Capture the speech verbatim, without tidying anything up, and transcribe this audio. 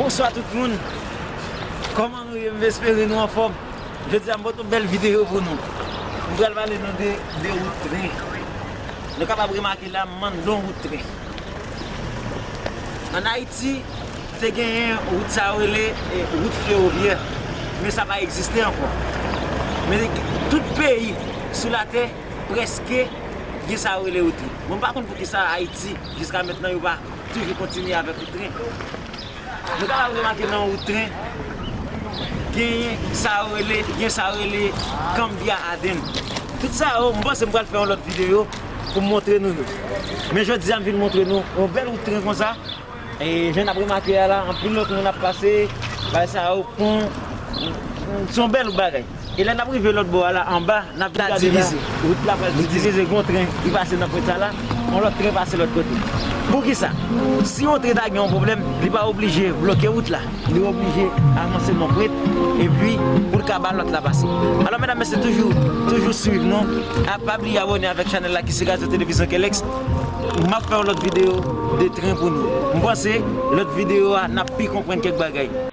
Bonswa tout moun. Kòman nou ye? M espere nou anfòm. Jodi a m pote yon bèl videyo pou nou. M pral pale nou de, de wout tren. Nou kapab remake la, m mande yon wout tren. Ann Ayiti, te genyen wout sa yo rele, e, wout fewovyè. Men sa pa egziste ankò. Men tout peyi sou latè, prèske, gen sa yo rele wout tren. Bon, m pa konn poukisa Ayiti, jiska mentnan, yo pa toujou kontinye avèk wout tren. Nou kapab remake nan wout tren, gen sa yo rele, gen sa yo rele Cambia Aden. Tout sa yo, m panse m pral fè yon lòt videyo pou m montre nou yo. Men jodi a, m vin montre nou yon bèl wout tren konsa. E jan n ap remake a la, anpil lòt moun ap pase, bay sa yo, pon, se yon bèl bagay. E lè n ap rive lòt bò a la, anba, n ap gade la, divize. Wout la pral divize, gen yon tren ki pase nan pwent sa la, yon lòt tren pase lòt kote. Poukisa? Si yon tren ta gen yon pwoblèm, li pa oblije bloke wout la. Li oblije avanse nan pwent, epi pou l ka ba lòt la pase. Alò, medam, mesye, toujou, toujou swiv nou. A, pa bliye abòne avèk chanèl la ki se Radyo Televizyon Kelex. M ap fè yon lòt videyo de tren pou nou. M panse lòt videyo a, n ap pi konprann kèk bagay.